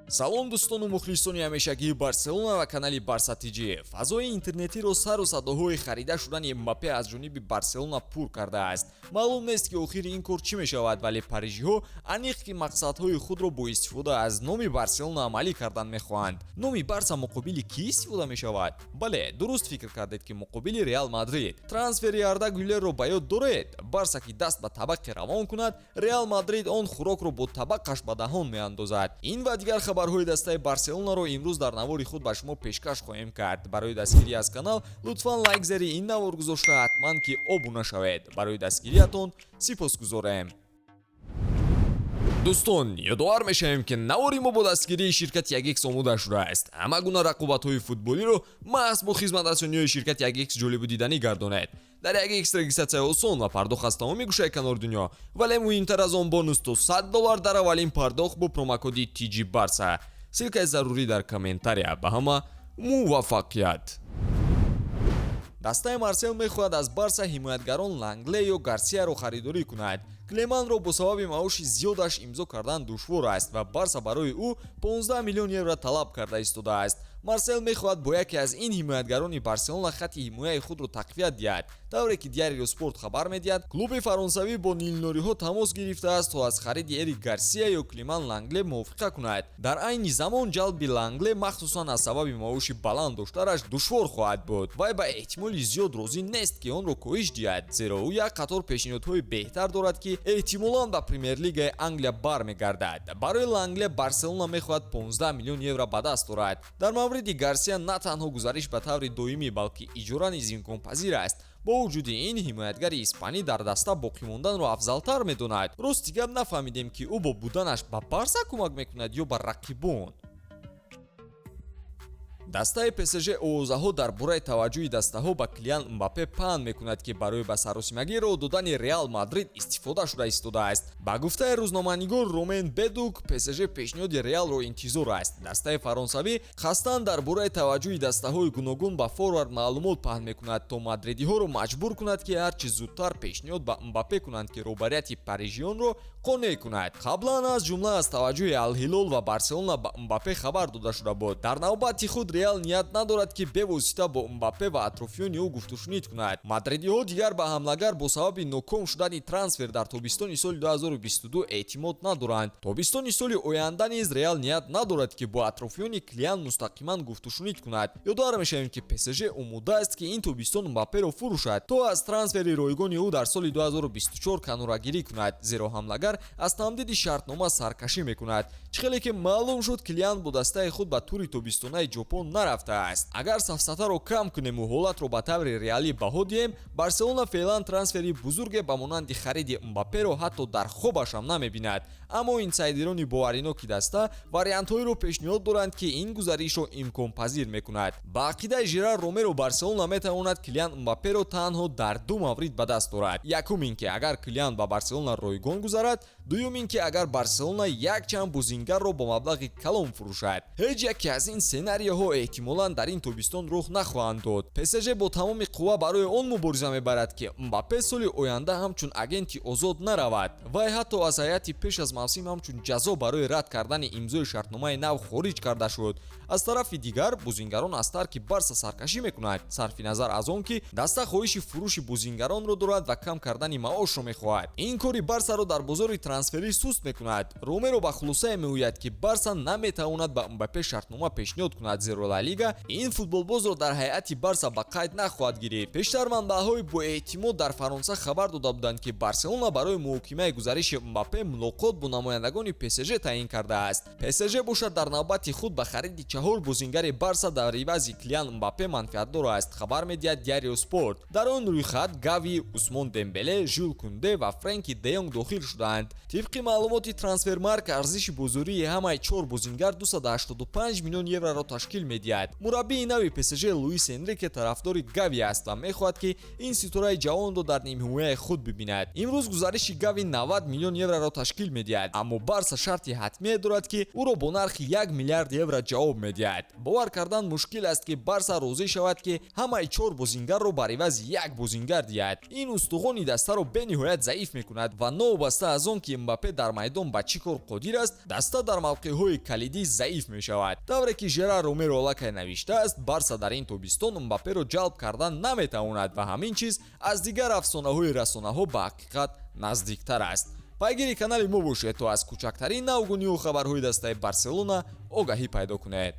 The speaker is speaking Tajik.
Салом, дӯстону мухлисони ҳамешагии Барселона ва канали Барса ТЖ. Фазои интернетиро сару садоҳои харида шудани Мбаппе аз ҷониби Барселона пур кардааст. Маълум нест, ки охири ин кор чӣ мешавад, вале парижиҳо аниқ ки мақсадҳои худро бо истифода аз номи Барселона амалӣ кардан мехоҳанд. Номи Барса муқобили кӣ истифода мешавад? Бале, дуруст фикр кардед, ки муқобили Реал Мадрид. Трансфери Арда Гюлерро ба ёд доред? Барса ки даст ба табақе равон кунад, Реал Мадрид он хӯрокро бо табақаш ба даҳон меандозад. Ин ва дигар хабарҳои дастаи Барселонаро имрӯз дар навори худ ба шумо пешкаш хоҳем кард. Барои дастгирӣ аз канал лутфан лайк зери ин навор гузошта, ҳатман ки обуна шавед. Барои дастгириятон сипосгузорем. Дӯстон, ёдовар мешавем, ки навори мо бо дастгирии ширкати Ягикс омода шудааст. Ҳама гуна рақобатҳои футболиро маҳз бо хизматрасониҳои ширкати Ягикс ҷолибу диданӣ гардонед. Дар Ягикс регистратсия осон ва пардохт аз тамоми гӯшаи канори дунё, вале муҳимтар аз он, бонус то 100 доллар дар аввалин пардохт бо промокоди TG Барса. Ссылкаи зарурӣ дар комментария. Ба ҳама муваффақият! Дастаи Марсел мехоҳад аз Барса ҳимоятгарон Лангле ё Гарсияро харидорӣ кунад. Клеманро бо сабаби маоши зиёдаш имзо кардан душвор аст ва Барса барои ӯ 15 миллион евро талаб карда истодааст. Марсел мехоҳад бо яке аз ин ҳимоятгарони Барселона хатти ҳимояи худро тақвият диҳад. Тавре ки Диарио Спорт хабар медиҳад, клуби фаронсавӣ бо нилнориҳо тамос гирифтааст, то аз хариди Эрик Гарсия ё Клеман Лангле мувофиқа кунад. Дар айни замон ҷалби Лангле, махсусан аз сабаби маоши баланд доштараш, душвор хоҳад буд. Вай ба эҳтимоли зиёд розӣ нест, ки онро коҳиш диҳад, зеро ӯ як қатор пешниҳодҳои беҳтар дорад, ки эҳтимолан ба Премер-лигаи Англия бармегардад. Барои Лангле Барселона мехоҳад 15 миллион евро ба даст орад. Дар мавриди Гарсия на танҳо гузариш ба таври доимӣ, балки иҷора низ имконпазир аст. Бо вуҷуди ин, ҳимоятгари испанӣ дар даста боқӣ монданро афзалтар медонад. Рости гап, нафаҳмидем, ки ӯ бо буданаш ба Барса кӯмак мекунад ё ба рақибон. Дастаи ПСЖ овозаҳо дар бораи таваҷҷӯҳи дастаҳо ба Килиан Мбаппе паҳн мекунад, ки барои ба саросимагӣ роҳ додани Реал Мадрид истифода шуда истодааст. Ба гуфтаи рӯзноманигор Ромен Бедук, ПСЖ пешниҳоди Реалро интизор аст. Дастаи фаронсавӣ қасдан дар бораи таваҷҷӯҳи дастаҳои гуногун ба форвард маълумот паҳн мекунад, то мадридиҳоро маҷбур кунад, ки ҳарчи зудтар пешниҳод ба Мбаппе кунанд, ки роҳбарияти парижионро қонеъ кунад. Қаблан, аз ҷумла, аз таваҷҷӯҳи Алҳилол ва Барселона ба Мбаппе хабар дода шуда буд. Дар навбати худ Реал ният надорад, ки бевосита бо Мбаппе ва атрофиёни ӯ гуфтушунид кунад. Мадридиҳо дигар ба ҳамлагар бо сабаби ноком шудани трансфер дар тобистони соли 2022 эътимод надоранд. Тобистони соли оянда низ Реал ният надорад, ки бо атрофиёни Килиан мустақиман гуфтушунид кунад. Ёдовар мешавем, ки ПСЖ омода аст, ки ин тобистон Мбапперо фурӯшад, то аз трансфери ройгони ӯ дар соли 2024 канорагирӣ кунад, зеро ҳамлагар аз тамдиди шартнома саркашӣ мекунад. Чӣ хеле ки маълум шуд, Килиан бо дастаи худ ба тури тобистонаи Ҷопон нарафтааст. Агар сафсатаро кам кунему ҳолатро ба таври реалӣ баҳо диҳем, Барселона феълан трансфери бузурге ба монанди хариди Мбапперо ҳатто дар хобашам намебинад. Аммо инсайдерони бовариноки даста вариантҳоеро пешниҳод доранд, ки ин гузаришро имконпазир мекунад. Ба ақидаи Жерар Ромеро, Барселона метавонад Килиан Мбапперо танҳо дар ду маврид ба даст орад: якум ин ки агар Килиан ба Барселона ройгон гузарад, дуюм ин ки агар Барселона якчанд бозингарро бо маблағи калон фурӯшад. Ҳеҷ яке аз ин сенарияҳо эҳтимолан дар ин тобистон рух нахоҳанд дод. ПСЖ бо тамоми қувва барои он мубориза мебарад, ки Мбаппе соли оянда ҳамчун агенти озод наравад. Вай ҳатто аз ҳайати пеш аз мавсим ҳамчун ҷазо барои рад кардани имзои шартномаи нав хориҷ карда шуд. Аз тарафи дигар, бозингарон аз тарки Барса саркашӣ мекунанд, сарфи назар аз он ки даста хоҳиши фурӯши бозингаронро дорад ва кам кардани маошро мехоҳад. Ин кори Барсаро дар бозори трансферӣ суст мекунад. Ромеро ба хулосае меояд, ки Барса наметавонад ба Мбаппе шартнома пешниҳод кунад, зеро Ла Лига ин футболбозро дар ҳайати Барса ба қайд нахоҳад гирифт. Пештар манбаъҳои боэътимод дар Фаронса хабар дода буданд, ки Барселона барои муҳокимаи гузариши Мбаппе мулоқот бо намояндагони ПСЖ таъин кардааст. ПСЖ бошад, дар навбати худ ба хариди чаҳор бозингари Барса дар ивази Килиан Мбаппе манфиатдор аст, хабар медиҳад Диарио Спорт. Дар он рӯйхат Гави, Усмон Дембеле, Жюл Кунде ва Френки де Йонг дохил шудаанд. Тибқи маълумоти Трансфермарк, арзиши бозории ҳамаи чор бозингар 285 миллион евроро ташкил медиҳад. медиҳад. Мураббии нави ПСЖ Луис Энрике тарафдори Гави аст ва мехоҳад, ки ин ситораи ҷавонро дар нимҳимояи худ бибинад. Имрӯз гузариши Гави 90 миллион евроро ташкил медиҳад, аммо Барса шарти ҳатмие дорад, ки ӯро бо нархи 1 миллиард евро ҷавоб медиҳад. Бовар кардан мушкил аст, ки Барса розӣ шавад, ки ҳамаи чор бозингарро бар ивази як бозингар диҳад. Ин устухони дастаро бениҳоят заиф мекунад ва новобаста аз он ки Мбаппе дар майдон ба чӣ кор қодир аст, даста дар мавқеъҳои калидӣ заиф мешавад. Тавре ки Жерар Ромеро аллакай навиштааст, Барса дар ин тобистон Мбапперо ҷалб кардан наметавонад ва ҳамин чиз аз дигар афсонаҳои расонаҳо ба ҳақиқат наздиктар аст. Пайгири канали мо бошед, то аз кӯчактарин навгунию хабарҳои дастаи Барселона огаҳӣ пайдо кунед.